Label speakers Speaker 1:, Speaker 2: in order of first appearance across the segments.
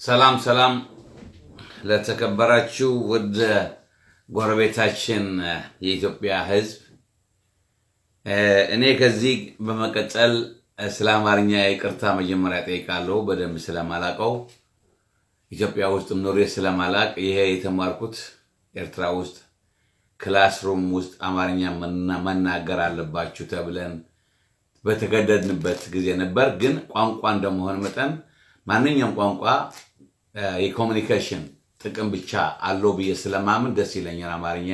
Speaker 1: ሰላም ሰላም ለተከበራችሁ ውድ ጎረቤታችን የኢትዮጵያ ሕዝብ፣ እኔ ከዚህ በመቀጠል ስለ አማርኛ ይቅርታ መጀመሪያ ጠይቃለሁ። በደንብ ስለማላቀው፣ ኢትዮጵያ ውስጥም ኖሬ ስለማላቅ፣ ይሄ የተማርኩት ኤርትራ ውስጥ classroom ውስጥ አማርኛ መናገር አለባችሁ ተብለን በተገደድንበት ጊዜ ነበር። ግን ቋንቋ እንደመሆን መጠን ማንኛውም ቋንቋ የ communication ጥቅም ብቻ አለው ብዬ ስለማምን ደስ ይለኛል። አማርኛ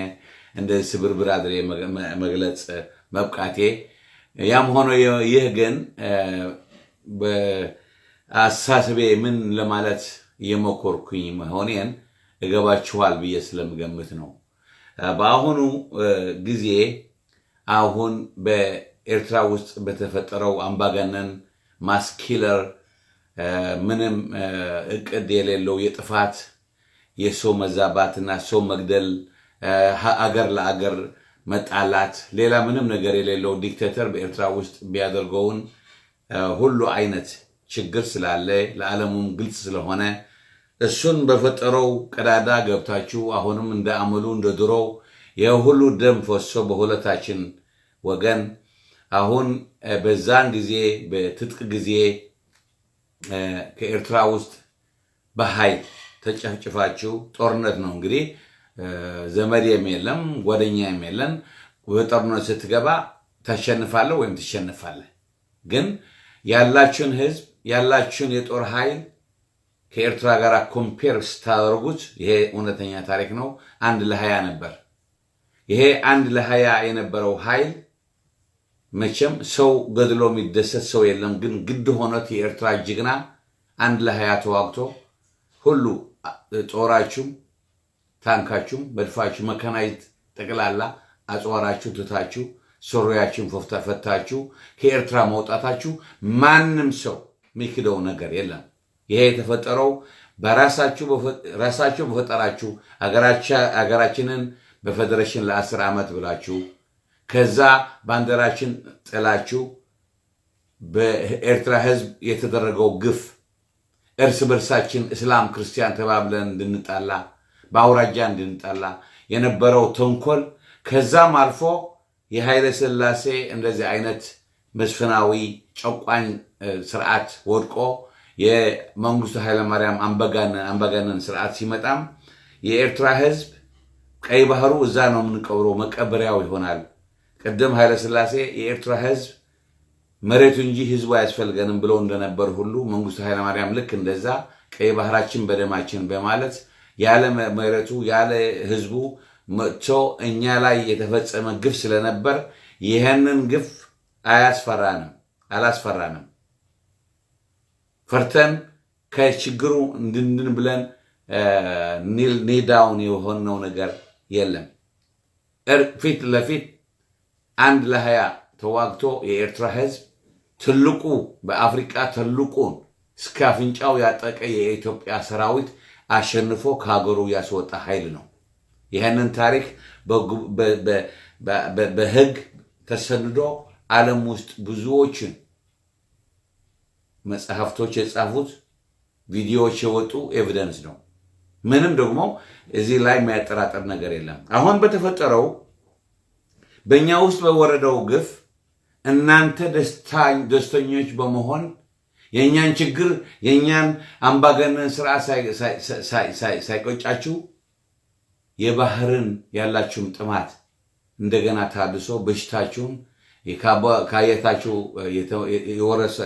Speaker 1: እንደዚህ ስብርብር አድሬ መግለጽ መብቃቴ። ያም ሆኖ ይህ ግን በአስተሳሰቤ ምን ለማለት እየሞከርኩኝ መሆኔን እገባችኋል ብዬ ስለምገምት ነው። በአሁኑ ጊዜ አሁን በኤርትራ ውስጥ በተፈጠረው አምባገነን mass killer፣ ምንም እቅድ የሌለው የጥፋት፣ የሰው መዛባትና ሰው መግደል፣ አገር ለአገር መጣላት፣ ሌላ ምንም ነገር የሌለው dictator በኤርትራ ውስጥ ቢያደርገውን ሁሉ አይነት ችግር ስላለ፣ ለዓለሙም ግልጽ ስለሆነ፣ እሱን በፈጠረው ቀዳዳ ገብታችሁ አሁንም እንደ አመሉ እንደ ድሮው የሁሉ ደም ፈሶ በሁለታችን ወገን አሁን በዛን ጊዜ በትጥቅ ጊዜ ከኤርትራ ውስጥ በኃይል ተጨፍጭፋችሁ፣ ጦርነት ነው እንግዲህ፣ ዘመድም የለም ጓደኛም የለም። በጦርነት ስትገባ ታሸንፋለህ ወይም ትሸንፋለህ። ግን ያላችሁን ህዝብ፣ ያላችሁን የጦር ኃይል ከኤርትራ ጋር compare ስታደርጉት፣ ይሄ እውነተኛ ታሪክ ነው፣ 1 ለ20 ነበር። ይሄ 1 ለ20 የነበረው ኃይል መቼም ሰው ገድሎ የሚደሰት ሰው የለም። ግን ግድ ሆኖት የኤርትራ ጀግና 1 ለ20 ተዋግቶ ሁሉ ጦራችሁም፣ ታንካችሁም፣ መድፋችሁ፣ mechanized ጠቅላላ አጽዋራችሁ ትታችሁ፣ ሱሪያችሁን ፈታችሁ ከኤርትራ መውጣታችሁ ማንም ሰው የሚክደው ነገር የለም። ይሄ የተፈጠረው በራሳችሁ በፈጠራችሁ፣ አገራችንን በፌዴሬሽን ለ10 ዓመት ብላችሁ፣ ከዛ ባንዲራችን ጥላችሁ፣ በኤርትራ ሕዝብ የተደረገው ግፍ፣ እርስ በርሳችን እስላም ክርስቲያን ተባብለን እንድንጣላ፣ በአውራጃ እንድንጣላ የነበረው ተንኮል፣ ከዛም አልፎ የኃይለ ሥላሴ እንደዚህ አይነት መስፍናዊ ጨቋኝ ስርዓት ወድቆ የመንግስቱ ኃይለማርያም አምባገነን ስርዓት ሲመጣም የኤርትራ ህዝብ ቀይ ባህሩ እዛ ነው የምንቀብረው፣ መቀበሪያው ይሆናል። ቅድም ኃይለሥላሴ የኤርትራ ህዝብ መሬቱ እንጂ ህዝቡ አያስፈልገንም ብለው እንደነበር ሁሉ መንግስቱ ኃይለማርያም ልክ እንደዛ ቀይ ባህራችን በደማችን በማለት ያለ መሬቱ ያለ ህዝቡ መጥቶ እኛ ላይ የተፈጸመ ግፍ ስለነበር ይህንን ግፍ አያስፈራንም፣ አላስፈራንም። ፈርተን ከችግሩ እንድንድን ብለን kneel down የሆነው ነገር የለም። ፊት ለፊት 1 ለ20 ተዋግቶ የኤርትራ ህዝብ ትልቁ፣ በአፍሪቃ ትልቁን እስከ አፍንጫው ያጠቀ የኢትዮጵያ ሰራዊት አሸንፎ ከሀገሩ ያስወጣ ኃይል ነው። ይህንን ታሪክ በህግ ተሰንዶ ዓለም ውስጥ ብዙዎችን መጽሐፍቶች የጻፉት፣ ቪዲዮዎች የወጡ evidence ነው። ምንም ደግሞ እዚህ ላይ የሚያጠራጥር ነገር የለም። አሁን በተፈጠረው በእኛ ውስጥ በወረደው ግፍ እናንተ ደስተኞች በመሆን የእኛን ችግር፣ የእኛን አምባገነን ስርዓት ሳይቆጫችሁ የባህርን ያላችሁም ጥማት እንደገና ታድሶ በሽታችሁን ካየታችሁ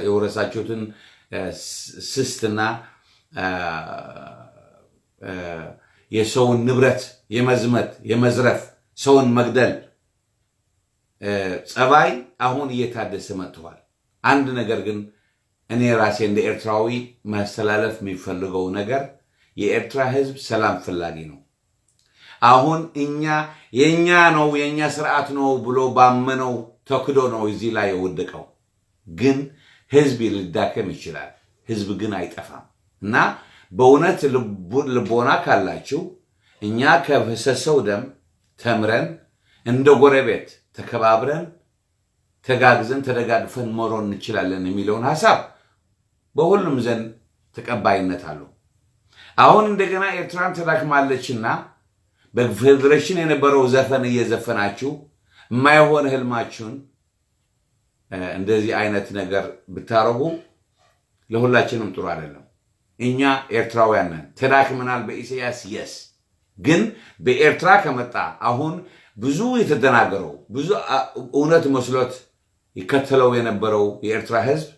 Speaker 1: የወረሳችሁትን ስስትና የሰውን ንብረት የመዝመት፣ የመዝረፍ፣ ሰውን መግደል ጸባይ አሁን እየታደሰ መጥተዋል። አንድ ነገር ግን እኔ ራሴ እንደ ኤርትራዊ ማስተላለፍ የሚፈልገው ነገር የኤርትራ ሕዝብ ሰላም ፈላጊ ነው። አሁን እኛ የእኛ ነው፣ የእኛ ስርዓት ነው ብሎ ባመነው ተክዶ ነው እዚህ ላይ የወደቀው። ግን ህዝብ ሊዳከም ይችላል። ህዝብ ግን አይጠፋም። እና በእውነት ልቦና ካላችሁ እኛ ከፈሰሰው ደም ተምረን እንደ ጎረቤት ተከባብረን፣ ተጋግዘን፣ ተደጋግፈን መኖር እንችላለን የሚለውን ሀሳብ በሁሉም ዘንድ ተቀባይነት አለው። አሁን እንደገና ኤርትራን ተዳክማለችና በፌዴሬሽን የነበረው ዘፈን እየዘፈናችሁ የማይሆን ህልማችሁን እንደዚህ አይነት ነገር ብታረጉ ለሁላችንም ጥሩ አይደለም። እኛ ኤርትራውያን ነን፣ ተዳክመናል በኢሳያስ፣ yes፣ ግን በኤርትራ ከመጣ አሁን ብዙ የተደናገረው፣ ብዙ እውነት መስሎት ይከተለው የነበረው የኤርትራ ህዝብ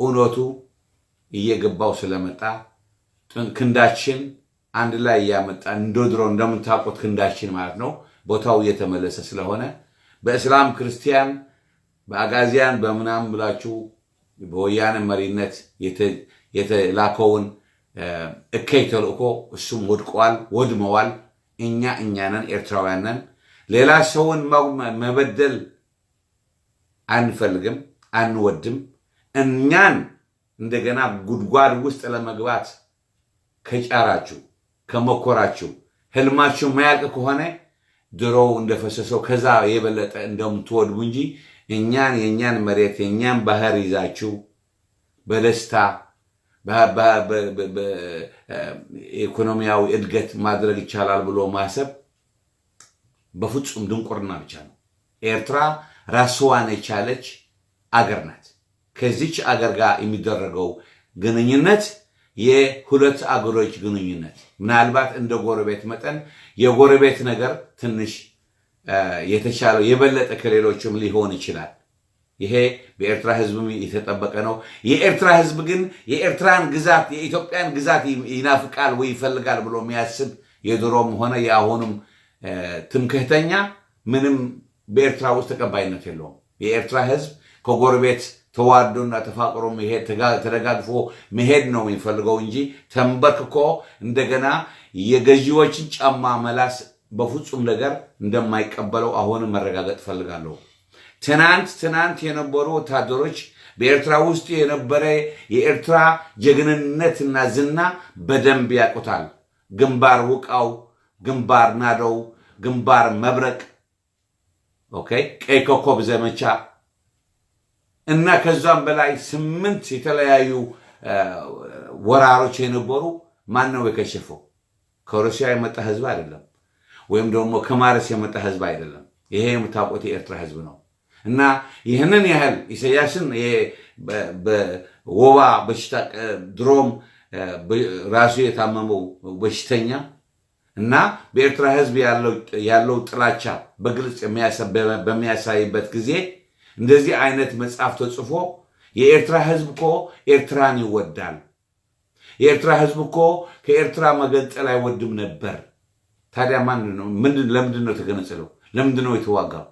Speaker 1: እውነቱ እየገባው ስለመጣ ክንዳችን አንድ ላይ እያመጣ፣ እንደ ድሮ እንደምታውቁት ክንዳችን ማለት ነው፣ ቦታው እየተመለሰ ስለሆነ በእስላም፣ ክርስቲያን፣ በአጋዚያን በምናምን ብላችሁ በወያነ መሪነት የተላከውን እከይ ተልእኮ እሱም ወድቀዋል፣ ወድመዋል። እኛ እኛ ነን፣ ኤርትራውያን ነን። ሌላ ሰውን መበደል አንፈልግም፣ አንወድም። እኛን እንደገና ጉድጓድ ውስጥ ለመግባት ከጫራችሁ፣ ከመኮራችሁ፣ ህልማችሁ ማያልቅ ከሆነ ድሮው እንደፈሰሰው ከዛ የበለጠ እንደምትወድሙ እንጂ እኛን፣ የእኛን መሬት፣ የእኛን ባህር ይዛችሁ በደስታ ኢኮኖሚያዊ እድገት ማድረግ ይቻላል ብሎ ማሰብ በፍጹም ድንቁርና ብቻ ነው። ኤርትራ ራስዋን የቻለች አገር ናት። ከዚች አገር ጋር የሚደረገው ግንኙነት የሁለት አገሮች ግንኙነት ምናልባት እንደ ጎረቤት መጠን የጎረቤት ነገር ትንሽ የተሻለው የበለጠ ከሌሎችም ሊሆን ይችላል። ይሄ በኤርትራ ሕዝብም የተጠበቀ ነው። የኤርትራ ሕዝብ ግን የኤርትራን ግዛት፣ የኢትዮጵያን ግዛት ይናፍቃል ወይ ይፈልጋል ብሎ የሚያስብ የድሮም ሆነ የአሁኑም ትምክህተኛ ምንም በኤርትራ ውስጥ ተቀባይነት የለውም። የኤርትራ ሕዝብ ከጎረቤት ተዋዶና ተፋቅሮ መሄድ፣ ተደጋግፎ መሄድ ነው የሚፈልገው እንጂ ተንበርክኮ እንደገና የገዢዎችን ጫማ መላስ በፍጹም ነገር እንደማይቀበለው አሁንም መረጋገጥ እፈልጋለሁ። ትናንት ትናንት የነበሩ ወታደሮች በኤርትራ ውስጥ የነበረ የኤርትራ ጀግንነትና ዝና በደንብ ያውቁታል። ግንባር ውቃው፣ ግንባር ናደው፣ ግንባር መብረቅ፣ okay፣ ቀይ ኮከብ ዘመቻ እና ከዛም በላይ 8 የተለያዩ ወራሮች የነበሩ ማን ነው የከሸፈው? ከሩሲያ የመጣ ህዝብ አይደለም፣ ወይም ደግሞ ከማርስ የመጣ ህዝብ አይደለም። ይሄ የምታውቁት የኤርትራ ህዝብ ነው። እና ይህንን ያህል ኢሳያስን በወባ በሽታ ድሮም ራሱ የታመመው በሽተኛ እና በኤርትራ ህዝብ ያለው ጥላቻ በግልጽ በሚያሳይበት ጊዜ እንደዚህ አይነት መጽሐፍ ተጽፎ የኤርትራ ህዝብ እኮ ኤርትራን ይወዳል። የኤርትራ ህዝብ እኮ ከኤርትራ መገንጠል አይወድም ነበር። ታዲያ ለምንድን ነው የተገነጸለው? ለምንድን ነው የተዋጋው?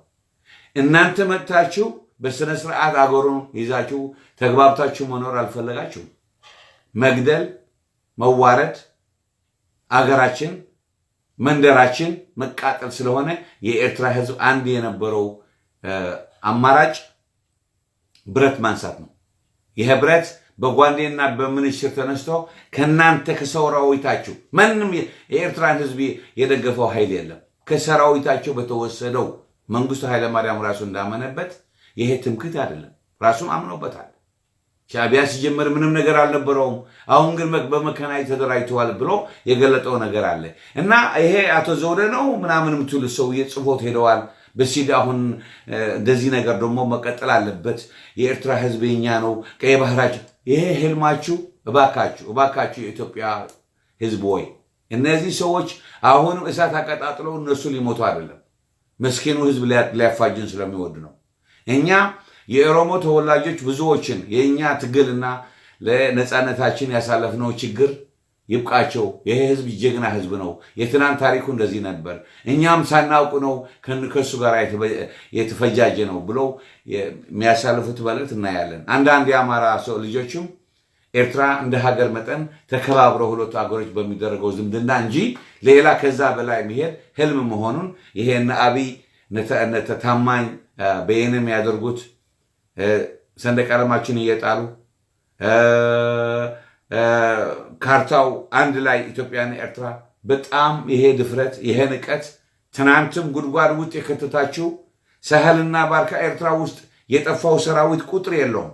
Speaker 1: እናንተ መጥታችሁ በስነ ስርዓት አገሩን ይዛችሁ ተግባብታችሁ መኖር አልፈለጋችሁም። መግደል፣ መዋረድ፣ አገራችን መንደራችን መቃጠል ስለሆነ የኤርትራ ህዝብ አንድ የነበረው አማራጭ ብረት ማንሳት ነው። ይህ ብረት በጓንዴና በምንሽር ተነስቶ ከእናንተ ከሰራዊታችሁ፣ ማንም የኤርትራን ህዝብ የደገፈው ኃይል የለም። ከሰራዊታቸው በተወሰደው መንግስቱ ኃይለማርያም ራሱ እንዳመነበት፣ ይሄ ትምክህት አይደለም፣ ራሱም አምኖበታል። ሻዕቢያ ሲጀመር ምንም ነገር አልነበረውም። አሁን ግን በመከናይ ተደራጅተዋል ብሎ የገለጠው ነገር አለ እና ይሄ አቶ ዘውደ ነው ምናምን የምትሉ ሰውዬ ጽፎት ሄደዋል። በሲድ አሁን እንደዚህ ነገር ደግሞ መቀጠል አለበት። የኤርትራ ህዝብ የኛ ነው፣ ቀይ ባህራችን። ይሄ ህልማችሁ፣ እባካችሁ እባካችሁ የኢትዮጵያ ህዝብ ወይ፣ እነዚህ ሰዎች አሁንም እሳት አቀጣጥለው እነሱ ሊሞቱ አይደለም፣ መስኪኑ ህዝብ ሊያፋጅን ስለሚወዱ ነው። እኛ የኦሮሞ ተወላጆች ብዙዎችን የእኛ ትግልና ለነፃነታችን ያሳለፍነው ችግር ይብቃቸው። ይሄ ህዝብ ጀግና ህዝብ ነው። የትናንት ታሪኩ እንደዚህ ነበር፣ እኛም ሳናውቅ ነው ከእሱ ጋር የተፈጃጀ ነው ብለው የሚያሳልፉት መልእክት እናያለን። አንዳንድ የአማራ ሰው ልጆችም ኤርትራ እንደ ሀገር መጠን ተከባብረው ሁለቱ ሀገሮች በሚደረገው ዝምድና እንጂ ሌላ ከዛ በላይ መሄድ ህልም መሆኑን ይሄ እነ አብይ ታማኝ በየነ የሚያደርጉት ሰንደቅ ዓላማችን እየጣሉ ካርታው አንድ ላይ ኢትዮጵያና ኤርትራ፣ በጣም ይሄ ድፍረት፣ ይሄ ንቀት፣ ትናንትም ጉድጓድ ውስጥ የከተታችሁ ሳህልና ባርካ ኤርትራ ውስጥ የጠፋው ሰራዊት ቁጥር የለውም።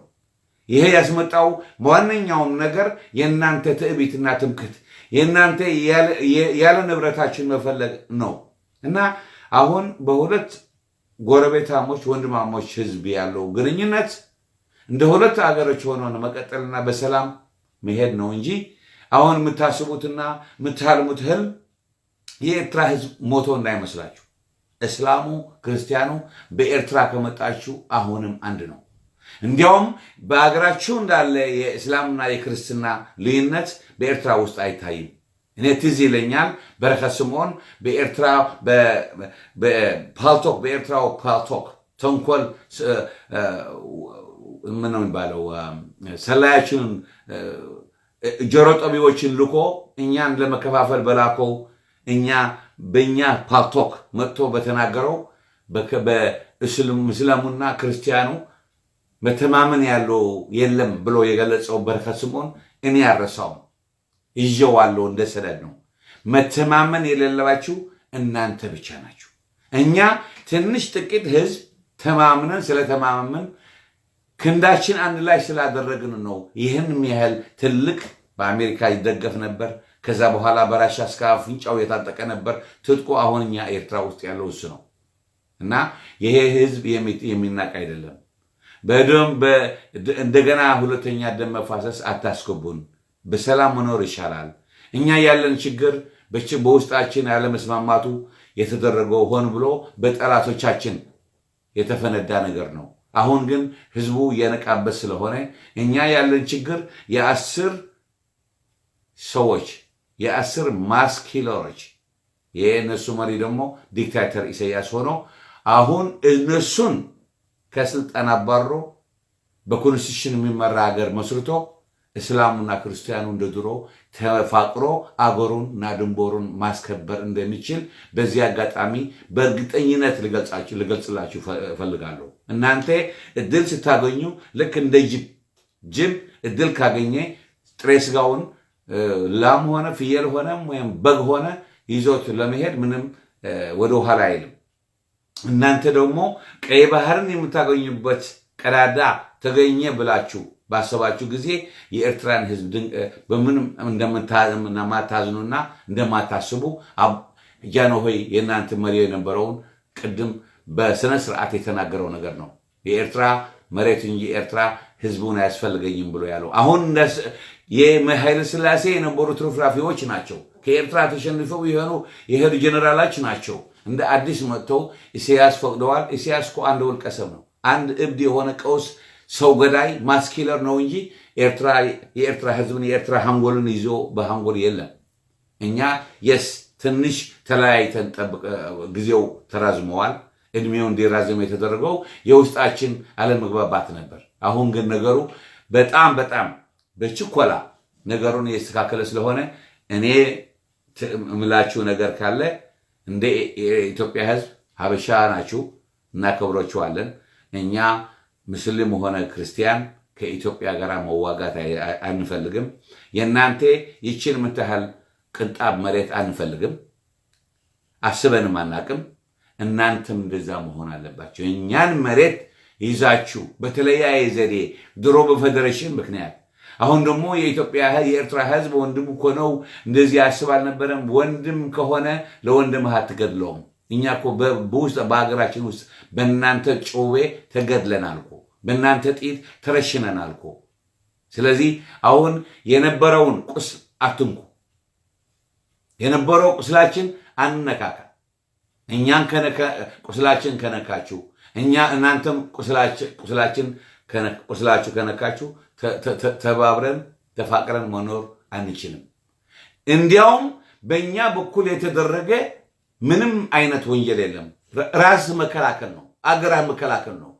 Speaker 1: ይሄ ያስመጣው ዋነኛውም ነገር የእናንተ ትዕቢትና ትምክህት፣ የእናንተ ያለ ንብረታችን መፈለግ ነው። እና አሁን በሁለት ጎረቤታሞች ወንድማሞች ህዝብ ያለው ግንኙነት እንደ ሁለት አገሮች ሆኖ መቀጠልና በሰላም መሄድ ነው እንጂ አሁን የምታስቡትና የምታልሙት ህልም የኤርትራ ህዝብ ሞቶ እንዳይመስላችሁ። እስላሙ ክርስቲያኑ በኤርትራ ከመጣችሁ አሁንም አንድ ነው። እንዲያውም በሀገራችሁ እንዳለ የእስላምና የክርስትና ልዩነት በኤርትራ ውስጥ አይታይም። እኔ ትዝ ይለኛል በረከት ስምዖን በኤርትራ በፓልቶክ፣ በኤርትራው ፓልቶክ ተንኮል ምን ነው የሚባለው፣ ሰላያችንን ጆሮ ጠቢዎችን ልኮ እኛን ለመከፋፈል በላከው፣ እኛ በእኛ ፓልቶክ መጥቶ በተናገረው በእስላሙና ክርስቲያኑ መተማመን ያለው የለም ብሎ የገለጸው በረከት ስምዖን እኔ አልረሳውም፣ ይዤዋለሁ እንደ ሰነድ ነው። መተማመን የሌለባችሁ እናንተ ብቻ ናችሁ። እኛ ትንሽ ጥቂት ህዝብ ተማምነን ስለተማመን ክንዳችን አንድ ላይ ስላደረግን ነው። ይህን ያህል ትልቅ በአሜሪካ ይደገፍ ነበር። ከዛ በኋላ በራሻ እስከ አፍንጫው የታጠቀ ነበር ትጥቁ። አሁን እኛ ኤርትራ ውስጥ ያለው እሱ ነው እና ይሄ ህዝብ የሚናቅ አይደለም። በደም እንደገና ሁለተኛ ደም መፋሰስ አታስገቡን። በሰላም መኖር ይሻላል። እኛ ያለን ችግር በውስጣችን ያለመስማማቱ የተደረገው ሆን ብሎ በጠላቶቻችን የተፈነዳ ነገር ነው። አሁን ግን ህዝቡ እየነቃበት ስለሆነ እኛ ያለን ችግር የ10 ሰዎች፣ የ10 mass killer ኦች፣ የእነሱ መሪ ደግሞ dictator ኢሳያስ ሆኖ አሁን እነሱን ከስልጣን አባሮ በ constitution የሚመራ ሀገር መስርቶ እስላሙና ክርስቲያኑ እንደ ድሮ ተፋቅሮ አገሩን እና ድንበሩን ማስከበር እንደሚችል በዚህ አጋጣሚ በእርግጠኝነት ልገልጽላችሁ እፈልጋለሁ። እናንተ እድል ስታገኙ ልክ እንደ ጅብ፣ ጅብ እድል ካገኘ ጥሬ ስጋውን ላም ሆነ ፍየል ሆነ ወይም በግ ሆነ ይዞት ለመሄድ ምንም ወደ ኋላ አይልም። እናንተ ደግሞ ቀይ ባህርን የምታገኙበት ቀዳዳ ተገኘ ብላችሁ ባሰባችሁ ጊዜ የኤርትራን ሕዝብ በምንም እንደማታዝኑና እንደማታስቡ ጃንሆይ የእናንተ መሪ የነበረውን ቅድም በስነ ስርዓት የተናገረው ነገር ነው። የኤርትራ መሬት እንጂ ኤርትራ ህዝቡን አያስፈልገኝም ብሎ ያለው አሁን የኃይለ ስላሴ የነበሩ ትርፍራፊዎች ናቸው። ከኤርትራ ተሸንፈው የሆኑ የሄዱ ጀኔራሎች ናቸው። እንደ አዲስ መጥተው ኢሳያስ ፈቅደዋል። ኢሳያስ እኮ አንድ ውልቀሰብ ነው። አንድ እብድ የሆነ ቀውስ ሰው ገዳይ mass killer ነው እንጂ የኤርትራ ህዝብን የኤርትራ ሃንጎልን ይዞ በሃንጎል የለም። እኛ yes ትንሽ ተለያይተን ጊዜው ተራዝመዋል። እድሜው እንዲራዘም የተደረገው የውስጣችን አለመግባባት ነበር። አሁን ግን ነገሩ በጣም በጣም በችኮላ ነገሩን እየተስተካከለ ስለሆነ እኔ ምላችሁ ነገር ካለ እንደ የኢትዮጵያ ህዝብ ሀበሻ ናችሁ፣ እናከብራችኋለን። እኛ ሙስሊም ሆነ ክርስቲያን ከኢትዮጵያ ጋር መዋጋት አንፈልግም። የእናንተ ይችን የምታህል ቅንጣብ መሬት አንፈልግም፣ አስበንም አናቅም። እናንተም እንደዛ መሆን አለባቸው። እኛን መሬት ይዛችሁ በተለያየ ዘዴ ድሮ በፌዴሬሽን ምክንያት አሁን ደግሞ የኢትዮጵያ የኤርትራ ህዝብ ወንድም እኮ ነው፣ እንደዚህ ያስብ አልነበረም። ወንድም ከሆነ ለወንድምህ አትገድለውም። እኛ እኮ በውስጥ በሀገራችን ውስጥ በእናንተ ጩቤ ተገድለናል እኮ፣ በእናንተ ጥይት ተረሽነናል እኮ። ስለዚህ አሁን የነበረውን ቁስል አትንኩ። የነበረው ቁስላችን አንነካካ። እኛን ቁስላችን ከነካችሁ እኛ እናንተም ቁስላችን ቁስላችሁ ከነካችሁ ተባብረን ተፋቅረን መኖር አንችልም። እንዲያውም በእኛ በኩል የተደረገ ምንም አይነት ወንጀል የለም። ራስ መከላከል ነው፣ አገራህ መከላከል ነው።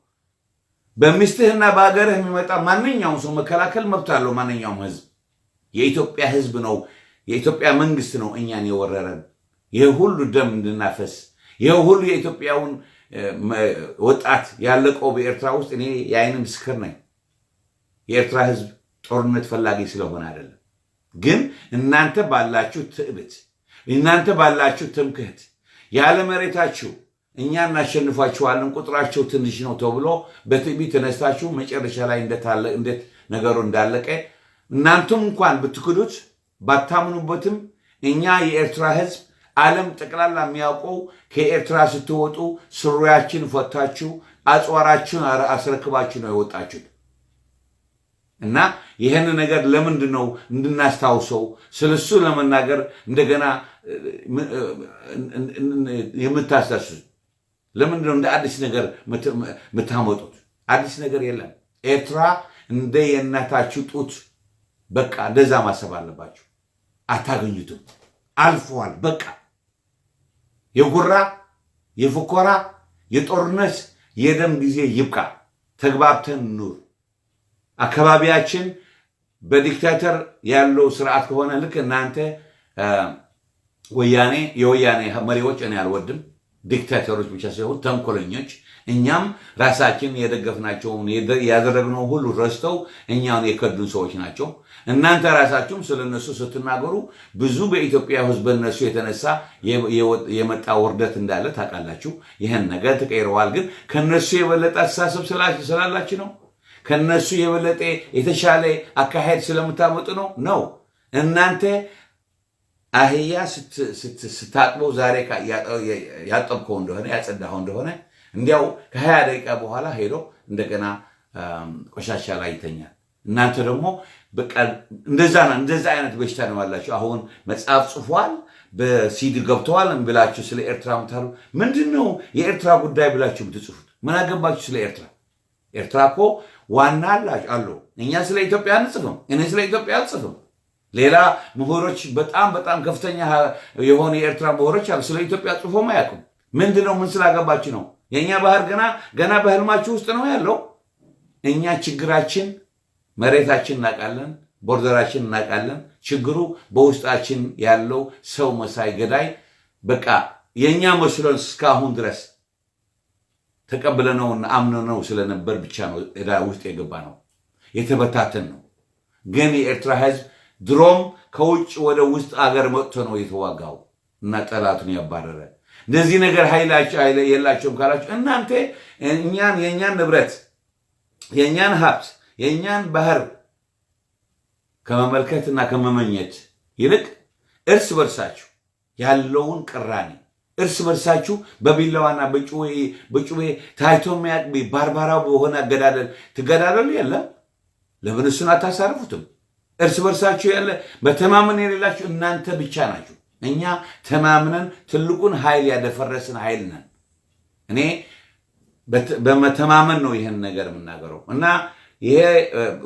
Speaker 1: በሚስትህና በሀገርህ የሚመጣ ማንኛውም ሰው መከላከል መብት አለው። ማንኛውም ህዝብ የኢትዮጵያ ህዝብ ነው፣ የኢትዮጵያ መንግስት ነው እኛን የወረረን ይህ ሁሉ ደም እንድናፈስ፣ ይህ ሁሉ የኢትዮጵያውን ወጣት ያለቀው በኤርትራ ውስጥ እኔ የአይን ምስክር ነኝ። የኤርትራ ህዝብ ጦርነት ፈላጊ ስለሆነ አይደለም። ግን እናንተ ባላችሁ ትዕቢት፣ እናንተ ባላችሁ ትምክህት ያለ መሬታችሁ እኛ እናሸንፋችኋለን፣ ቁጥራቸው ትንሽ ነው ተብሎ በትዕቢት ተነስታችሁ መጨረሻ ላይ እንዴት ነገሩ እንዳለቀ እናንተም እንኳን ብትክዱት ባታምኑበትም እኛ የኤርትራ ሕዝብ ዓለም ጠቅላላ የሚያውቀው ከኤርትራ ስትወጡ ሱሪያችን ፈታችሁ አጽዋራችሁን አስረክባችሁ ነው የወጣችሁት። እና ይህን ነገር ለምንድን ነው እንድናስታውሰው ስለሱ ለመናገር እንደገና የምታስታስሱት? ለምንድን ነው እንደ አዲስ ነገር የምታመጡት? አዲስ ነገር የለም። ኤርትራ እንደ የእናታችሁ ጡት፣ በቃ እንደዛ ማሰብ አለባችሁ። አታገኙትም። አልፈዋል። በቃ የጉራ፣ የፉከራ፣ የጦርነት፣ የደም ጊዜ ይብቃ። ተግባብተን ኑር። አካባቢያችን በ dictator ያለው ስርዓት ከሆነ ልክ እናንተ ወያኔ፣ የወያኔ መሪዎች እኔ አልወድም። Dictator ኦች ብቻ ሳይሆን ተንኮለኞች፣ እኛም ራሳችን የደገፍናቸውን ያደረግነው ሁሉ ረስተው እኛን የከዱን ሰዎች ናቸው። እናንተ ራሳችሁም ስለነሱ ስትናገሩ ብዙ በኢትዮጵያ ሕዝብ በእነሱ የተነሳ የመጣ ውርደት እንዳለ ታውቃላችሁ። ይህን ነገር ተቀይረዋል። ግን ከነሱ የበለጠ አስተሳሰብ ስላላችሁ ነው። ከነሱ የበለጠ የተሻለ አካሄድ ስለምታመጡ ነው። እናንተ አህያ ስታጥበው ዛሬ ያጠብከው እንደሆነ፣ ያጸዳኸው እንደሆነ፣ እንዲያው ከ20 ደቂቃ በኋላ ሄዶ እንደገና ቆሻሻ ላይ ይተኛል። እናንተ ደግሞ በቃ እንደዛ እንደዛ አይነት በሽታ ነው ያላችሁ። አሁን መጽሐፍ ጽፏል፣ በሲዲ ገብተዋል ብላችሁ ስለ ኤርትራ ምታሉ ምንድን ነው? የኤርትራ ጉዳይ ብላችሁ የምትጽፉት ምን አገባችሁ ስለ ኤርትራ? ኤርትራ እኮ ዋና አለው። እኛ ስለ ኢትዮጵያ አንጽፍም። እኔ ስለ ኢትዮጵያ አልጽፍም። ሌላ ምሁሮች፣ በጣም በጣም ከፍተኛ የሆኑ የኤርትራ ምሁሮች አሉ። ስለ ኢትዮጵያ ጽፎም አያውቁም። ምንድን ነው? ምን ስላገባችሁ ነው? የእኛ ባህር ገና ገና በህልማችሁ ውስጥ ነው ያለው። እኛ ችግራችን መሬታችን እናውቃለን፣ border ኣችን እናውቃለን። ችግሩ በውስጣችን ያለው ሰው መሳይ ገዳይ በቃ የእኛ መስሎን እስካሁን ድረስ ተቀብለነውና አምነነው ስለነበር ብቻ ነው ዕዳ ውስጥ የገባ ነው፣ የተበታተን ነው። ግን የኤርትራ ህዝብ ድሮም ከውጭ ወደ ውስጥ አገር መጥቶ ነው የተዋጋው እና ጠላቱን ያባረረ። እንደዚህ ነገር ኃይል የላቸውም ካላችሁ እናንተ እኛን፣ የእኛን ንብረት፣ የእኛን ሀብት፣ የእኛን ባህር ከመመልከትና ከመመኘት ይልቅ እርስ በርሳችሁ ያለውን ቅራኔ፣ እርስ በርሳችሁ በቢላዋና በጩቤ ታይቶ የሚያውቅ ባርባራው በሆነ አገዳደል ትገዳደሉ የለም? ለምን እሱን አታሳርፉትም? እርስ በርሳችሁ ያለ መተማመን የሌላችሁ እናንተ ብቻ ናችሁ። እኛ ተማምነን ትልቁን ኃይል ያደፈረስን ኃይል ነን። እኔ በመተማመን ነው ይህን ነገር የምናገረው። እና ይሄ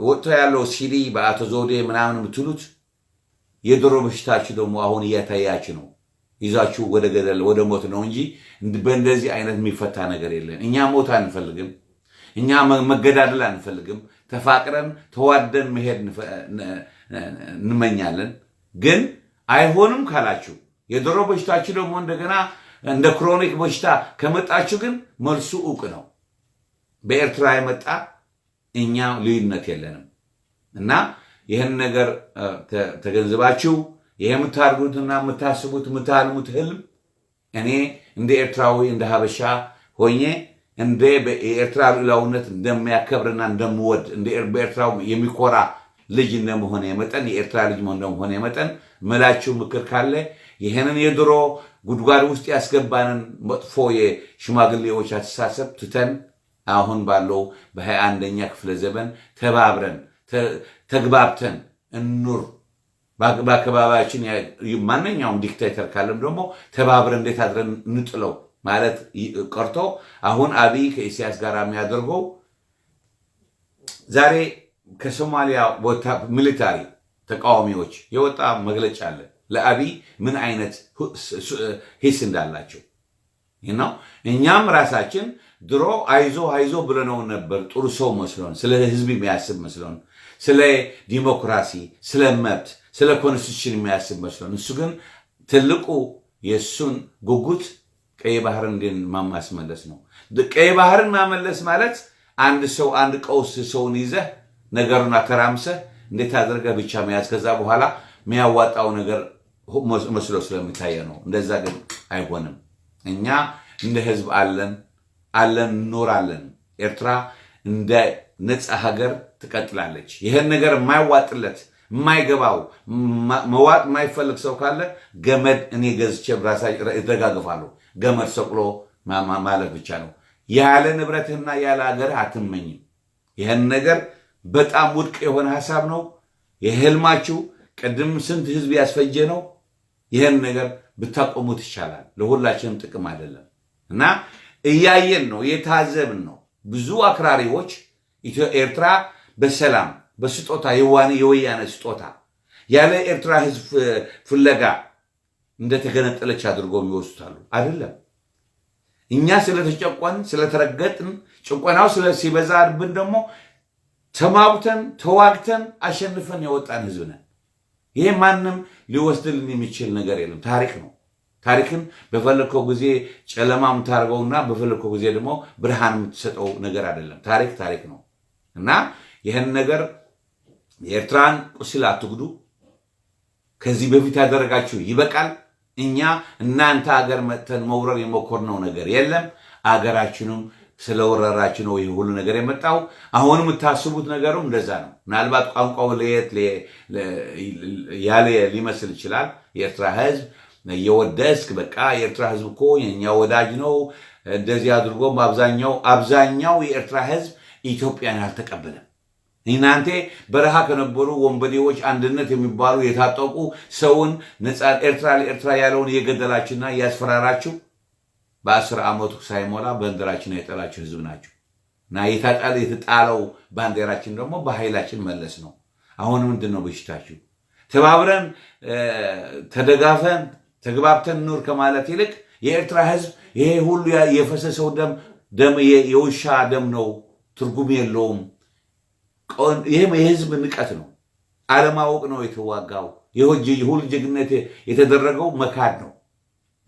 Speaker 1: ወጥቶ ያለው ሲዲ በአቶ ዘውዴ ምናምን የምትሉት የድሮ በሽታችሁ ደግሞ አሁን እያታያችሁ ነው። ይዛችሁ ወደ ገደል ወደ ሞት ነው እንጂ በእንደዚህ አይነት የሚፈታ ነገር የለን። እኛ ሞት አንፈልግም። እኛ መገዳደል አንፈልግም። ተፋቅረን ተዋደን መሄድ እንመኛለን። ግን አይሆንም ካላችሁ፣ የድሮ በሽታችሁ ደግሞ እንደገና እንደ chronic በሽታ ከመጣችሁ ግን መልሱ እውቅ ነው። በኤርትራ የመጣ እኛ ልዩነት የለንም። እና ይህን ነገር ተገንዝባችሁ ይህ የምታርጉትና የምታስቡት የምታልሙት ህልም እኔ እንደ ኤርትራዊ፣ እንደ ሀበሻ ሆኜ፣ እንደ የኤርትራ ሉዓላዊነት እንደሚያከብርና እንደምወድ፣ በኤርትራ የሚኮራ ልጅ እንደመሆነ መጠን፣ የኤርትራ ልጅ እንደመሆነ መጠን ምላችሁ ምክር ካለ ይህንን የድሮ ጉድጓድ ውስጥ ያስገባንን መጥፎ የሽማግሌዎች አስተሳሰብ ትተን አሁን ባለው በ21ኛ ክፍለ ዘመን ተባብረን ተግባብተን እንኑር። በአካባቢያችን ማንኛውም dictator ካለም ደግሞ ተባብረን እንዴት አድረን እንጥለው ማለት ቀርቶ አሁን አብይ ከኢሳያስ ጋር የሚያደርገው፣ ዛሬ ከሶማሊያ military ተቃዋሚዎች የወጣ መግለጫ አለ። ለአብይ ምን አይነት ሂስ እንዳላቸው ነው። እኛም ራሳችን ድሮ አይዞ አይዞ ብለነው ነበር። ጥሩ ሰው መስሎን፣ ስለ ህዝብ የሚያስብ መስሎን፣ ስለ ዲሞክራሲ፣ ስለ መብት፣ ስለ constitution የሚያስብ መስሎን። እሱ ግን ትልቁ የእሱን ጉጉት ቀይ ባህርን እንዴት ማስመለስ ነው። ቀይ ባህርን ማመለስ ማለት አንድ ሰው፣ አንድ ቀውስ ሰውን ይዘህ ነገሩን አተራምሰህ እንዴት አድርገህ ብቻ መያዝ ከዛ በኋላ የሚያዋጣው ነገር መስሎ ስለሚታየ ነው። እንደዛ ግን አይሆንም። እኛ እንደ ህዝብ አለን አለን እንኖራለን። ኤርትራ እንደ ነፃ ሀገር ትቀጥላለች። ይህን ነገር የማይዋጥለት፣ የማይገባው፣ መዋጥ የማይፈልግ ሰው ካለ ገመድ እኔ ገዝቼ እደጋግፋለሁ። ገመድ ሰቅሎ ማለፍ ብቻ ነው። ያለ ንብረትህና ያለ ሀገርህ አትመኝም። ይህን ነገር በጣም ውድቅ የሆነ ሀሳብ ነው። የህልማችሁ ቅድም ስንት ህዝብ ያስፈጀ ነው። ይህን ነገር ብታቆሙት ይቻላል። ለሁላችንም ጥቅም አይደለም እና እያየን ነው፣ የታዘብን ነው። ብዙ አክራሪዎች ኤርትራ በሰላም በስጦታ፣ የወያነ ስጦታ፣ ያለ ኤርትራ ህዝብ ፍለጋ እንደተገነጠለች አድርጎ ይወስዱታሉ። አይደለም። እኛ ስለተጨቆን፣ ስለተረገጥን፣ ጭቆናው ሲበዛብን ደግሞ ተማቡተን ተዋግተን አሸንፈን የወጣን ህዝብ ነን። ይሄ ማንም ሊወስድልን የሚችል ነገር የለም። ታሪክ ነው። ታሪክን በፈለግከው ጊዜ ጨለማ የምታደርገውና በፈለግከው ጊዜ ደግሞ ብርሃን የምትሰጠው ነገር አይደለም። ታሪክ ታሪክ ነው እና ይህን ነገር የኤርትራን ቁስል አትጉዱ። ከዚህ በፊት ያደረጋችሁ ይበቃል። እኛ እናንተ አገር መጥተን መውረር የሞከርነው ነገር የለም። አገራችንም ስለወረራችሁ ነው ይህ ሁሉ ነገር የመጣው። አሁን የምታስቡት ነገሩ እንደዛ ነው። ምናልባት ቋንቋው ለየት ያለ ሊመስል ይችላል። የኤርትራ ሕዝብ እየወደስክ በቃ የኤርትራ ሕዝብ እኮ የኛ ወዳጅ ነው እንደዚህ አድርጎም አብዛኛው የኤርትራ ሕዝብ ኢትዮጵያን አልተቀበለም። እናንተ በረሃ ከነበሩ ወንበዴዎች አንድነት የሚባሉ የታጠቁ ሰውን ኤርትራ ለኤርትራ ያለውን እየገደላችሁና እያስፈራራችሁ በ10 ዓመቱ ሳይሞላ ባንዲራችን የጠላችሁ ህዝብ ናቸው እና የተጣለው ባንዲራችን ደግሞ በኃይላችን መለስ ነው። አሁን ምንድን ነው በሽታችሁ? ተባብረን ተደጋፈን ተግባብተን ኑር ከማለት ይልቅ የኤርትራ ህዝብ ይሄ ሁሉ የፈሰሰው ደም ደም የውሻ ደም ነው፣ ትርጉም የለውም። ይህም የህዝብ ንቀት ነው፣ አለማወቅ ነው የተዋጋው። ሁሉ ጀግነት የተደረገው መካድ ነው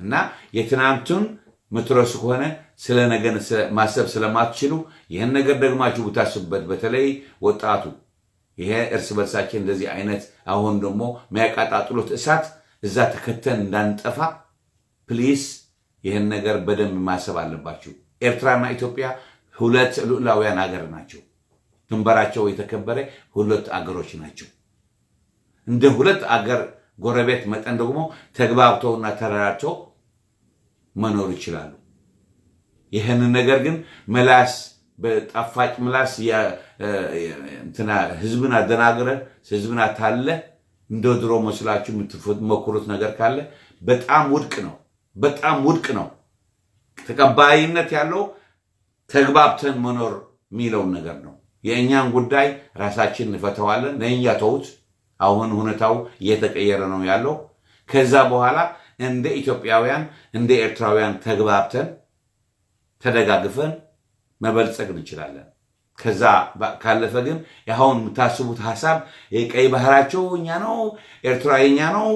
Speaker 1: እና የትናንቱን ምትረሱ ከሆነ ስለ ነገን ማሰብ ስለማትችሉ ይህን ነገር ደግማችሁ ብታስቡበት፣ በተለይ ወጣቱ፣ ይሄ እርስ በርሳችን እንደዚህ አይነት አሁን ደግሞ የሚያቃጣጥሉት እሳት እዛ ተከተን እንዳንጠፋ please ይህን ነገር በደንብ ማሰብ አለባችሁ። ኤርትራና ኢትዮጵያ ሁለት ሉዓላውያን ሀገር ናቸው። ድንበራቸው የተከበረ ሁለት አገሮች ናቸው። እንደ ሁለት አገር ጎረቤት መጠን ደግሞ ተግባብተውና ተረራቸው መኖር ይችላሉ። ይህንን ነገር ግን ምላስ በጣፋጭ ምላስ ህዝብን አደናግረ፣ ህዝብን አታለ እንደ ድሮ መስላችሁ የምትሞክሩት ነገር ካለ በጣም ውድቅ ነው። በጣም ውድቅ ነው። ተቀባይነት ያለው ተግባብተን መኖር የሚለውን ነገር ነው። የእኛን ጉዳይ ራሳችን እንፈተዋለን። ለእኛ ተውት። አሁን ሁኔታው እየተቀየረ ነው ያለው። ከዛ በኋላ እንደ ኢትዮጵያውያን እንደ ኤርትራውያን ተግባብተን ተደጋግፈን መበልጸግ እንችላለን። ከዛ ካለፈ ግን አሁን የምታስቡት ሀሳብ የቀይ ባህራቸው እኛ ነው፣ ኤርትራ የኛ ነው፣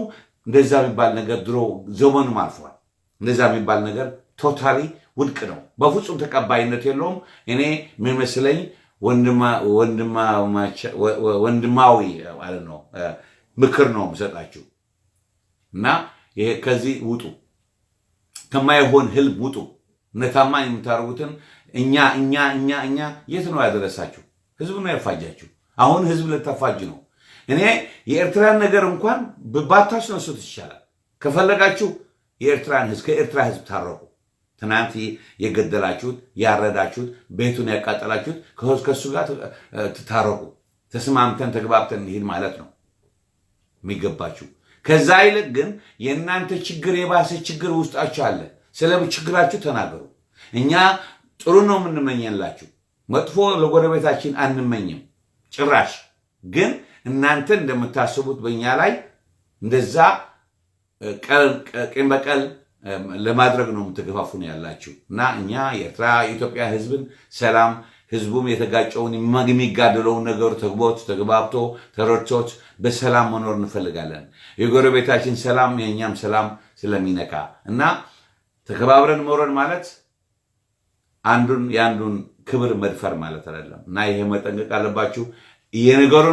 Speaker 1: እንደዛ የሚባል ነገር ድሮ ዘመኑም አልፏል። እንደዛ የሚባል ነገር totally ውድቅ ነው። በፍጹም ተቀባይነት የለውም። እኔ የሚመስለኝ ወንድማዊ ማለት ነው ምክር ነው የምሰጣችሁ እና ይሄ ከዚህ ውጡ፣ ከማይሆን ህልም ውጡ። እነታማኝ የምታደርጉትን እኛ እኛ እኛ እኛ የት ነው ያደረሳችሁ? ህዝብ ነው ያፋጃችሁ። አሁን ህዝብ ልታፋጅ ነው። እኔ የኤርትራን ነገር እንኳን ባታስነሱት ይቻላል። ከፈለጋችሁ የኤርትራን ህዝብ ከኤርትራ ህዝብ ታረቁ። ትናንት የገደላችሁት፣ ያረዳችሁት፣ ቤቱን ያቃጠላችሁት ከሱ ጋር ታረቁ። ተስማምተን ተግባብተን እንሂድ ማለት ነው የሚገባችሁ። ከዛ ይልቅ ግን የእናንተ ችግር የባሰ ችግር ውስጣችሁ አለ። ስለ ችግራችሁ ተናገሩ። እኛ ጥሩ ነው የምንመኘላችሁ፣ መጥፎ ለጎረቤታችን አንመኝም ጭራሽ። ግን እናንተ እንደምታስቡት በእኛ ላይ እንደዛ ቂም በቀል ለማድረግ ነው የምትገፋፉ ነው ያላችሁ እና እኛ የኤርትራ የኢትዮጵያ ህዝብን ሰላም፣ ህዝቡም የተጋጨውን የሚጋደለውን ነገሩ ተግቦት ተግባብቶ ተረድቶት በሰላም መኖር እንፈልጋለን። የጎረቤታችን ሰላም የእኛም ሰላም ስለሚነካ እና ተከባብረን መኖር ማለት አንዱን የአንዱን ክብር መድፈር ማለት አይደለም እና ይሄ መጠንቀቅ አለባችሁ የነገሩን።